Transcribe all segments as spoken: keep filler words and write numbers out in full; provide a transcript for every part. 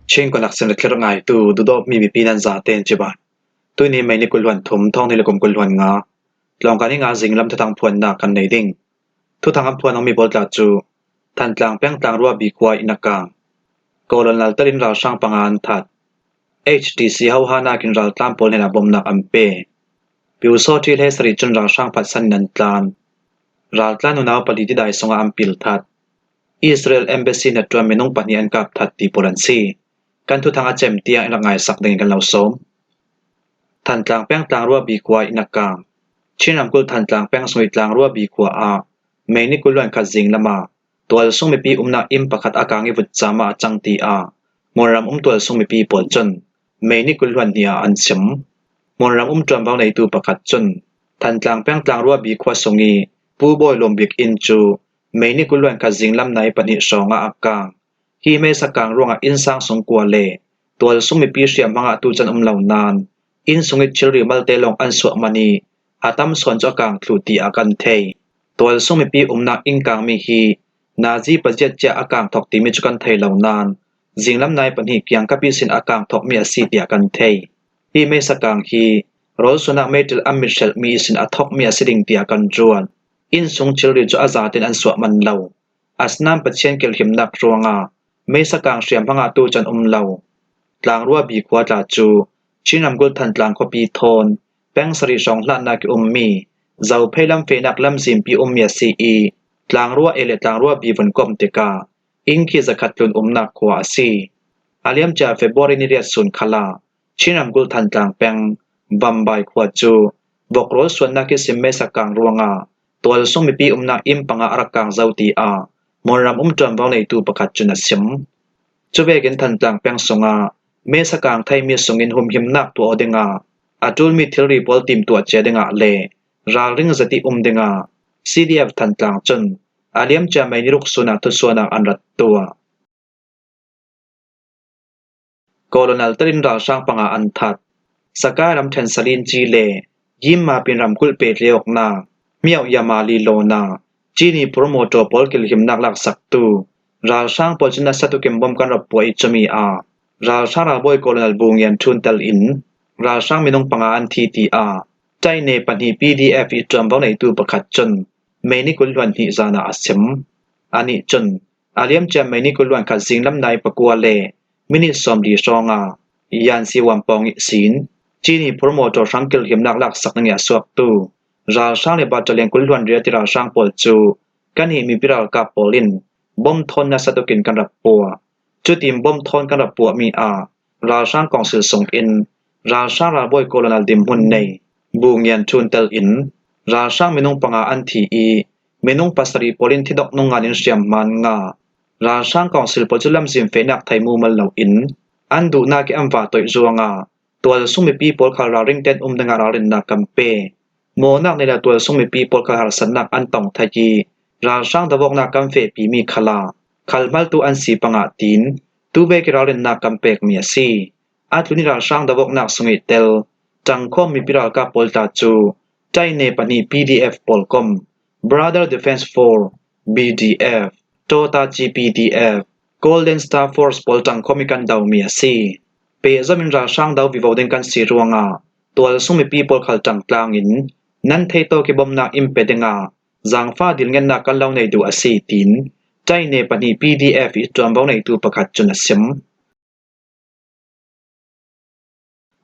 Chin kuanak sin ritler ngaitu dudawk mi bipi nan zaten cibai. Tuini May ni kul hluan thum, thawng ni le kum kul hluan nga. Tlawngkani nga zinglam thuthang phuanna kan nei ding. Thuthang an phuan awng mi pawl tla cu Thantlang peng Tlangrua bikhua in a kang. Kawlon laltarin ralhrang panga an that. H T C hohanakin raltlan pawl hnenah bawmnak an pe. Piusawṭhi hlei sarih cun ralhrang phatsan in an tlan. Raltlan unau pali tidai sungah an pil that. Israel embassy hnaṭuan minung pahnih an kap that ti pawl an si. Kan thuthang a cem tiang in rak ngaisak dingin kan lo sawm. Thantlang peng Tlangrua bikhua in a kang. Chin ramkulh Thantlang peng sungih Tlangrua bikhua ah May ni kul hluan khat zinglam ah tualsung mipi umnak inn pakhat a kang i vutcam ah a cang ti ah Munram um tualsung mipi pawl cun May ni kul hluan hnih ah an chim. Munram um ṭuanvo neitu pakhat cun Thantlang peng Tlangrua bikhua sungih Pu Bawi Lawm biakinn cu May ni kul hluan khat zinglam nai pahnih hrawngah a kang. Hi meisa kang ruangah innsang sungkua le tualsung mipi hriamhma ngahtu can um lo nain, inn sungih thilri malte lawng an suah man i a tam sawn cu a kang thluh tiah kan thei. Tualsung mipi umnak inn kangmi hi nazi paziat cia a kang thawk timi cu kan thei lo nain, zinglam nai pahnih kiangkap ihsin a kang thawkmi a si tiah kan thei. Hi meisa kang hi rawlsuannak meiṭil an mit hrelhmi ihsin a thawkmi a si ding tiah kan ruat. Inn sung thilri cu a zaten an suah man lo. Asinain Pathian kilhimnak ruangah meisa kang hriamhma ngahtu can um lo. Tlangrua bikhua tla cu Chin ramkulh Thantlang khuapi thawn peng sarih hrawng hlannak i ummi Zophei lam fehnak lamzinpi ummi a si i, Tlangrua e le Tlangrua bi vun kawm tikah inn khi zakhat tlun umnak khua a si. A liamcia February ni riat sun khalah Chin ramkulh Thantlang peng Vambai khua cu vok rawlsuannak ihsin meisa kang ruangah tualsung mipi umnak inn panga a rak kang zo tiah Munram um ṭuanvo neitu pakhat cun a sim. Cuvekin Thantlang peng sungah meisa kang theimi sungin humhimnak tuah aw dingah a ṭulmi thilri pawl timtuah cia dingah le ralring zati um dingah C D F Thantlang cun a liamcia May ni ruk sunah thusuahnak an rat tuah. Kawlon laltarin ralhrang panga an that. Sakai ram Thensalin ci le Yim Mapin ramkulh pehtlai awknak Miau Yamali lawna cini promotor pawl kilhimnak laksaktu ralhrang pawl cu nasa tukin bom kan rak puah i cumi ah ralhrang ralbawi Kawlon Bu Ngian Ṭhun tel in ralhrang minung panga an thi tiah Taine pahnih P D F i ṭuanvo neitu pakhat cun May ni kul hluan hnih zanah a sim. Anih cun a liamcia May ni kul hluan khat zinglam nai pakua le minit sawmli hrawngah Yan Si Wan Pawng ihsin cini promotor hrang kilhimnak laksak dingih a suaktu ralhrang le battalion kul hluan riat i ralhrang pawl cu kan i mipi ralkap pawl in bom thawn nasa tukin kan rak puah. Cutin bom thawn kan rak puahmi ah ralhrang kawngsil sungin ralhrang ralbawi Kawlon dinhmun nei Bu Ngian Ṭhun tel in ralhrang minung panga an thi i minung pasarih pawl in thidok nung ngan in hriamhma an ngah. Ralhrang kawngsil pawl cu lamzin fehnak thei mumal loin an duhnak i an vahtoih ruangah tualsung mipi pawl khal ralring ten um dingah ralrinnak kan pe. Mawhnak nei le tualsung mipi pawl khal harsatnak an tong thei i ralhrang dovawknak kan fehpimi khalah khalhmaltu an si pangah tiin tuvek i ralrinnak kan pekmi a si. A tlun i ralhrang dovawknak sungih tel ṭangkhawm mipi ralkap pawl tla cu Taine pahnih P D F pawlkom, Brother Defence Force, B D F, Tota G P D F, Golden Star Force pawl ṭangkhawm i kan domi a si. Pehzom in ralhrang do vivo ding kan si ruangah tualsung mipi pawl khal ṭangtlangin nan theitawk i bomnak in pe dingah zangfa dilngennak kan lo nei duh a si, tiin Taine pahnih P D F i ṭuanvo neitu pakhat cun a sim.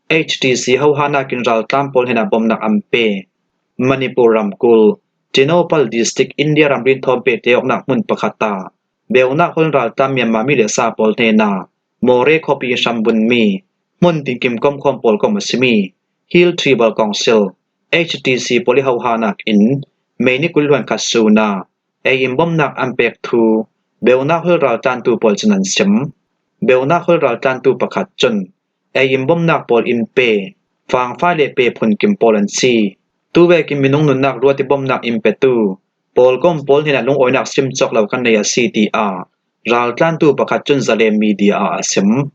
H T C hohanakin raltlan pawl hnenah bawmnak an pe. Manipur ramkulh, Tengnoupal District, India ramrin thawn pehtlai awknak hmun pakhat ah beunak holh raltlan Myanmar mi le sa pawl hnenah Mawre khuapi hrambunmi hmun tinkim komkhawm pawlkom a simi Hill Tribal Council, H T C, pawl i hohanakin May ni kul hluan khat sunah ei in bawmnak an pek thu beunak holh raltlantu pawl cun an sim. Beunak holh raltlantu pakhat cun ei in bawmnak pawl in pe fangfai le pe phunkim pawl an si. Tuvekin minung nunnak ruat i bawmnak in petu pawlkom pawl hnenah lungawinak sim cawk lo kan nei a si, tiah raltlantu pakhat cun Zalen media ah a sim.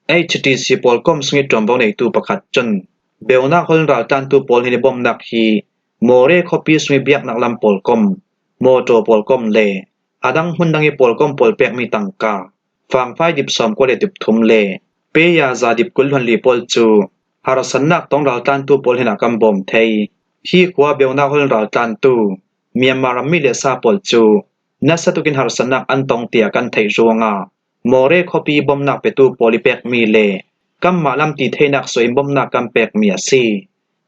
H T C pawlkom sungih ṭuanvo neitu pakhat cun beunak holh raltlantu pawl hnen i bawmnak hi Mawre khuapi sungih biaknak lam pawlkom, mawṭaw pawlkom le a dang hmun dang i pawlkom pawl pekmi tangka fangfai dip sawmkua le dip thum le peya za dip kul hluan li pawl cu harsatnak tawng raltlantu pawl hnenah kan bawm thei. Hi khua Beuna holh raltlantu Myanmar rammi le sa pawl cu nasa tukin harsatnak an tong tiah kan theih ruangah Mawre khuapi bawmhnak petu pawl i pekmi le kanmah lam ti theinak suah in bawmhnak kan pekmi a si.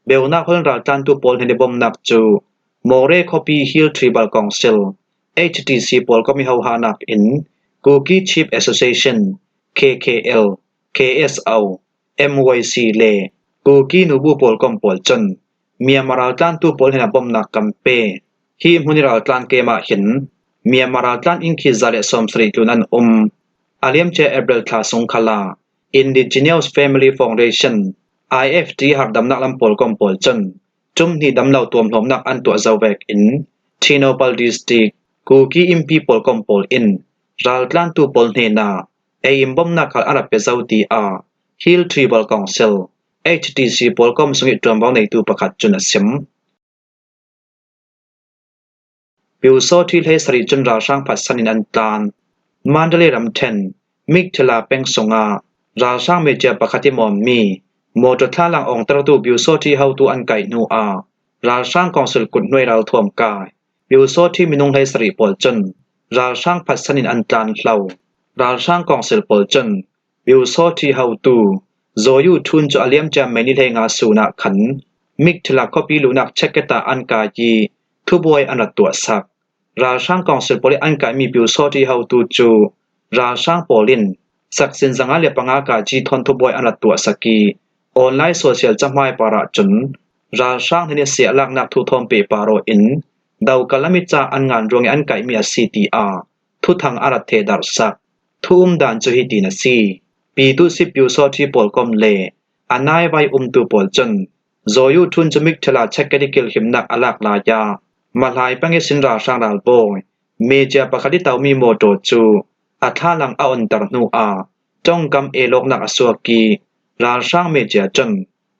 Beuna holh raltlantu pawl hnen i bawmhnak cu Mawre khuapi Hill Tribal Council, H T C, pawl kom i hohahnak in Kuki Chief Association, K K L, K S O, M Y C le Kuki Nubu pawl kom pawl cun Myanmar raltlantu pawl hnenah bawmhnak kan pe. Hi hmun i raltlan kem ah hin Myanmar raltlan inn khi za le sawmsarih tlun an um. A liamcia April thla sung khalah Indigenous Family Foundation, I F T, hardamnak lam pawl kom pawl cun ṭum hnih damlo tuamhlawmnak an tuah zo vekin Thinopal District Kuki Inpi pawl kom pawl in raltlantu pawl hnenah ei in bawmhnak khal an rak pe zo, tiah Hill Tribal Council, H T C, pawl kom sung i ṭuanvo neitu pakhat cun a sim. Pyusawṭhi hleisarih cun ralhrang phatsan in an tlan. Mandalay ramṭhen Mikthela peng sungah ralhrang mecia pakhat i mawmmi mawṭaw thlalang awngtertu Pyusawṭhi hotu an kaih hnuah ralhrang kawngsil kut hnuai ralthuam kai Pyusawṭhi minung hleisarih pawl cun ralhrang phatsan in an tlan hlo. Ralhrang kawngsil pawl cun Pyusawṭhi hotu Zaw Yu Thun cu a liamcia May ni hleinga sun ah khan Mikthela khuapi luhnak checkgate ah an kai i thubuai an rak tuahsak. Ralhrang kawngsil pawl i an kaihmi Pyusawṭhi hotu cu ralhrang pawl in saksin zanga le panga kai i thawn thubuai an rak tuahsak i online social cahmai parah cun ralhrang hnen i siahlaknak thu thawn pehpar aw in doka lam i ca an ngan ruang i an kaihmi a si, tiah thuthang a rak thehdarhsak. Thu umdan cu hitin a si. Pitu si Pyusawṭhi pawl kom le a naivai umtu pawl cun Zaw Yu Thun cu Mikthela checkgate i kilhimnak a lak lai ah mahlai peng i sin ralhrang ralbawi mecia pakhat i tomi mawṭaw cu a thlalang a onter hnuah ṭongkam elawknak a suak i ralhrang mecia cun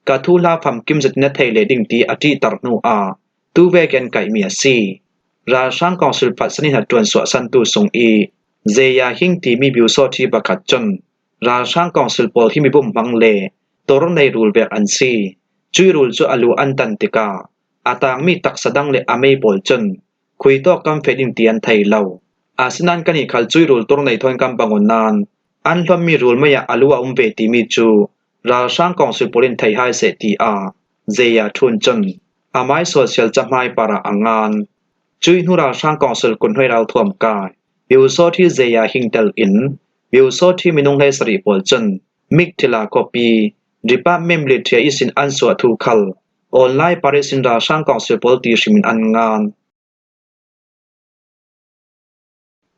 ka thuhla famkim zetin a thei leh ding ti a ṭihter hnuah tuvek i an kaihmi a si. Ralhrang kawngsil phatsan i hnaṭuan suahsantu sung i Zeya Hing timi Pyusawṭhi pakhat cun ralhrang kawngsil pawl hi mi bumhmang le tor nei rul vek an si. Cuih rul cu a lu an tan tikah a tangmi taksa dang le a mei pawl cun khuitawk kan feh ding ti an thei lo. Asinain kannih khal cuih rul tor nei thawn kan bang aw nain an hlonmi rul mei ah a lu a um ve timi cu ralhrang kawngsil pawl in thei hai seh, tiah Zeya Thun cun amai social cahmai parah a ngan. Cuih hnu ralhrang kawngsil kut hnuai ralthuam kai Pyusawṭhi Zeya Hing tel in Pyusawṭhi minung hleisarih pawl cun Mikthela khuapi Department Military i sin an suah thu khal online par i sin ralhrang kawngsil pawl ti hrim in an ngan.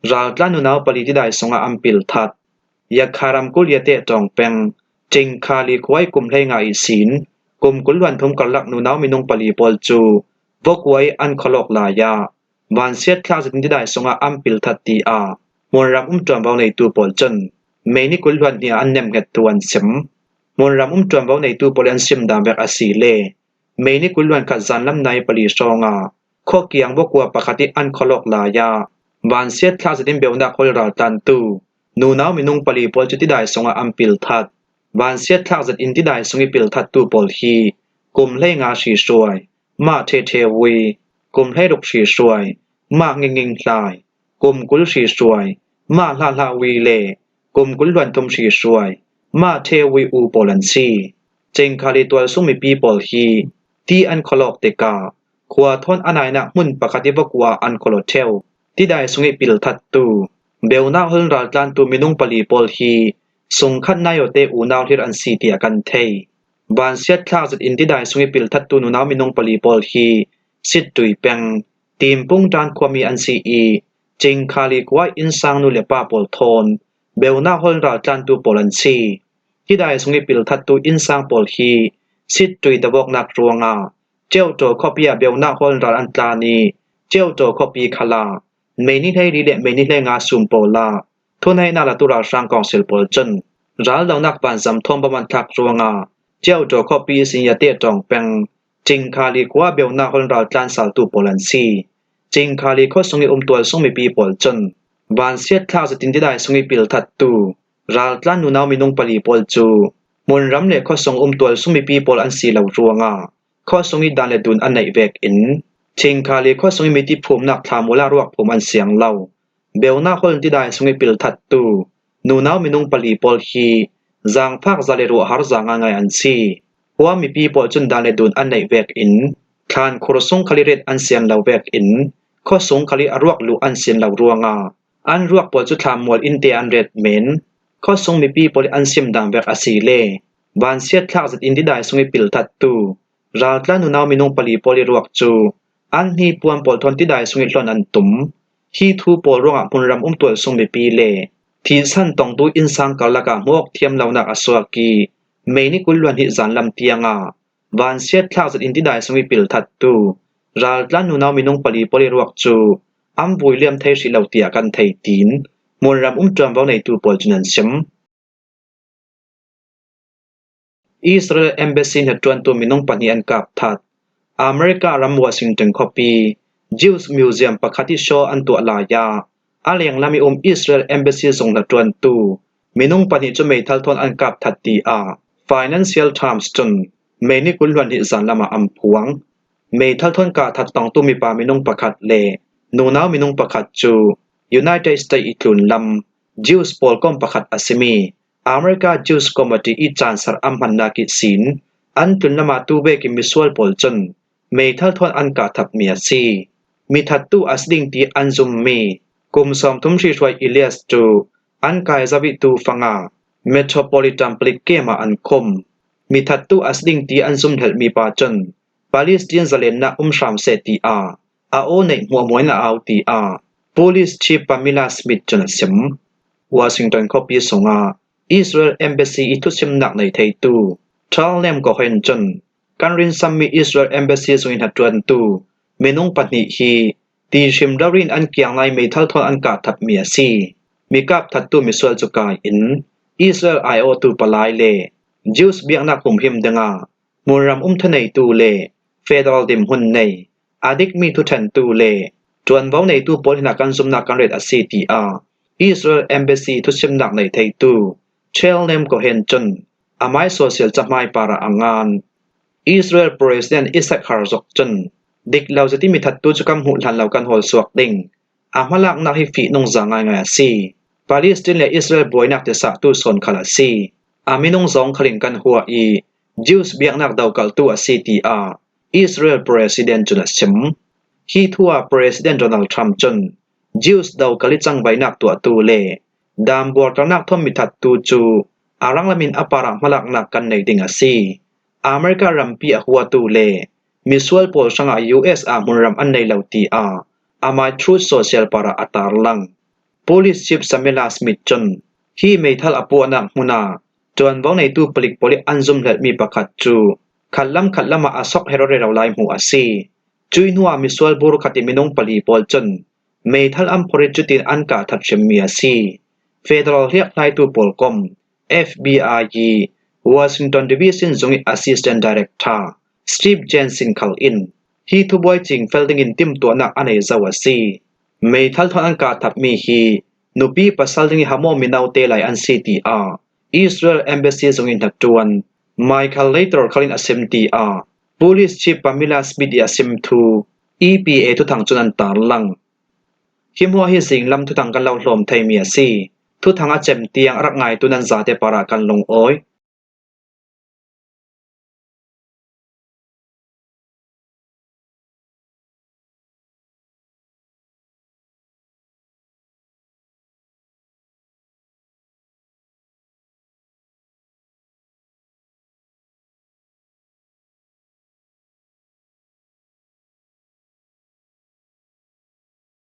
Raltlan nunau pali tidai sungah an pil that. Yakha ramkulh Yate ṭawng peng Cingkhali khua i kum hleinga ihsin kum kul hluan thum karlak nunau minung pali pawl cu vawkua i an khualawk lai ah vansiat thlak zetin tidai sungah an pil that, tiah hmunram um ṭuanvo neitu pawl cun May ni kul hluan hnih ah an nemhnget thu an sim. Hmunram um ṭuanvo neitu pawl i an sim dan vek a si le May ni kul hluan khat zanlam nai pali hrawngah khuakiang vawkua pakhat i an khualawk lai ah vansiat thlak zetin Beuna holh raltlantu nunau minung pali pawl cu tidai sungah an pil that. Vansiat thlak zetin tidai sung i pil thattu pawl hi kum hleinga Hri Hruai, Mah Ṭhe Ṭhe Vui, kum hleiruk Hri Hruai, Mah Nging Nging Hlai, kum kul Hri Hruai, Mah Hlah Hlah Vui le kum kul hluan thum Hri Hruai, Mah Ṭhe Vui U pawl an si. Cingkhali tualsung mipi pawl hi ti an khualawk tikah khua thawn a nainak hmun pakhat i vawkua ah an khualawk ṭheu. Tidai sung i pil thattu Beuna holh raltlantu minung pali pawl hi sungkhat nai awte unau hlir an si tiah kan thei. Vansiat thlak zetin tidai sung i pil thattu nunau minung pali pawl hi Sittui peng Timpung ṭan khuami an si i Cingkhali khua innsang nu le pa pawl thawn Beuna holh raltlantu pawl an si. Tidai sung i pil thattu innsang pawl hi Sittui davawknak ruangah Ceuhtaw khuapi ah Beuna holh ral an tlan i Ceuhtaw khuapi khal ah May ni hleili le May ni hleinga sun pawl ah thuneihnak latu ralhrang kawngsil pawl cun raldohnak vanzam thawn bom an thlak ruangah Ceuhtaw khuapi ihsin Yate ṭawng peng Cingkhali khua Beuna holh raltlan saltu pawl an si. Cingkhali khuasung i um tualsung mipi pawl cun Vansiat thlak zetin tidai sung i pilthattu raltlan nunau minung pali pawl cu hmunram le khuasung um tualsung mipi pawl an si lo ruangah khuasung i dan le dun an neih vekin Chingkhali khuasung i miti phumnak thla mual ah ruak phum an siang lo. Beunak holh tidai sung i pilthattu nunau minung pali pawl hi zangfak za le ruahhar za ngaingai an si. Khua mipi pawl cun dan le dun an neih vekin thlan khur sung khal i ret an sian lo vekin khuasung khal i a ruak luh an sian lo ruangah an ruak pawl cu thla mual in te an ret men. Khuasung mipi pawl i an sim dan vek a si le vansiat thlak zetin tidai sung i pilthattu raltlan nunau minung pali pawl i ruak cu an hnipuan pawl thawn tidai sung i hlon an tum. Hi thu pawl ruangah hmunram um tualsung mipi le thihsan tongtu innsang karlak ah hmuawk thiam lonak a suak i May ni kul hluan hnih zanlam tiangah vansiat thlak zetin tidai sung i pilthattu raltlan nunau minung pali pawl i ruak cu an vui liam thei hrih lo tiah kan thei, tiin hmunram um ṭuanvo neitu pawl cun an sim. Israel Embassy hnaṭuantu minung pahnih an kap that. America ram Washington khuapi Jews Museum pakhat i show an tuah lai ah a lenglam i um Israel Embassy zung hnaṭuantu minung pahnih cu meithal thawn an kap that, tiah Financial Times cun May ni kul hluan hnih zanlam ah an phuang. Meithal thawn kah that tongtu mipa minung pakhat le nunau minung pakhat cu United States i tlunlam Jews pawlkom pakhat a simi America Jews Committee i caansar an hmannak ihsin an tlunlam ah tu vekin misual pawl cun meithal thawn an kah thatmi a si. Mi thattu a si ding ti an zummi kum sawmthum hrihruai Elias cu an kai zo i tufang ah Metropolitan Police Camp ah an khum. Mi thattu a si ding ti an zum hlelhmi pa cun Palestine zalennak um hram seh, tiah a aw neih hmuahhmuah in a au, tiah Police Chief Pamela Smith cun a sim. Washington khuapi sungah Israel Embassy i thusimnak nei theitu Charlem Cohen cun kan rinsammi Israel Embassy zung i hnaṭuantu minung pahnih hi tihrim rori in an kiang lai meithal thawn an kah thatmi a si. Mi kap thattu misual cu kai in Israel aiawhtu palai le Jews biaknak humhim dingah hmunram um thuneitu le federal dinhmun nei a dikmi thuṭhentu le ṭuanvo neitu pawl hinah kan zumnak kan ret a si, tiah Israel Embassy thusimnak nei theitu Charlem Cohen cun amai social cahmai parah a ngan. Israel President Isaac Herzog cun dik lo zeti mi thattu cu kan hmuh hlan lo kan hawl suak ding. A hmalaknak hi fihnung za ngaingai a si. Palestine le Israel buainak tisahtu sawn khal a si. A minung zawng khal in kan hua i Jews biaknak dokaltu a si, tiah Israel President cun a sim. Hi thu ah President Donald Trump cun Jews dokal i cangvaihnak tuahtu le dan buarternak thawn mi thattu cu a ranglam in a parah hmalaknak kan nei ding a si. America rampi a huatu le misual pawl hrangah U S ah hmunram an nei lo, tiah amai Truth Social parah a tarlang. Police Chief Pamela Smith cun hi meithal a puahnak hmun ah ṭuanvo neitu palik pawl i an zum hlelhmi pakhat cu khatlam khatlam ah a sok herh rero lai hmuh a si. Cui hnuah misual bur khat i minung pali pawl cun meithal an phorh i cutin an kah that hrimmi a si. Federal hliakhlaitu pawlkom F B I i Washington Division zung i Assistant Director Steve Jensen khal in hi thubuai cingfel dingin timtuahnak a nei zo a si. Meithal thawn an kah thatmi hi nupi pasal ding i hamawh mino te lai an si, tiah Israel Embassy zung i hnaṭuan Michael Later khal in a sim, tiah Police Chief Pamela Smith i a sim thu E P A thuthang cun an tarlang. Hi hmuah hi zinglam thuthang kan lo hlawm theimi a si. Thuthang a cem tiang a rak ngaitu nan zate parah kan lungawi.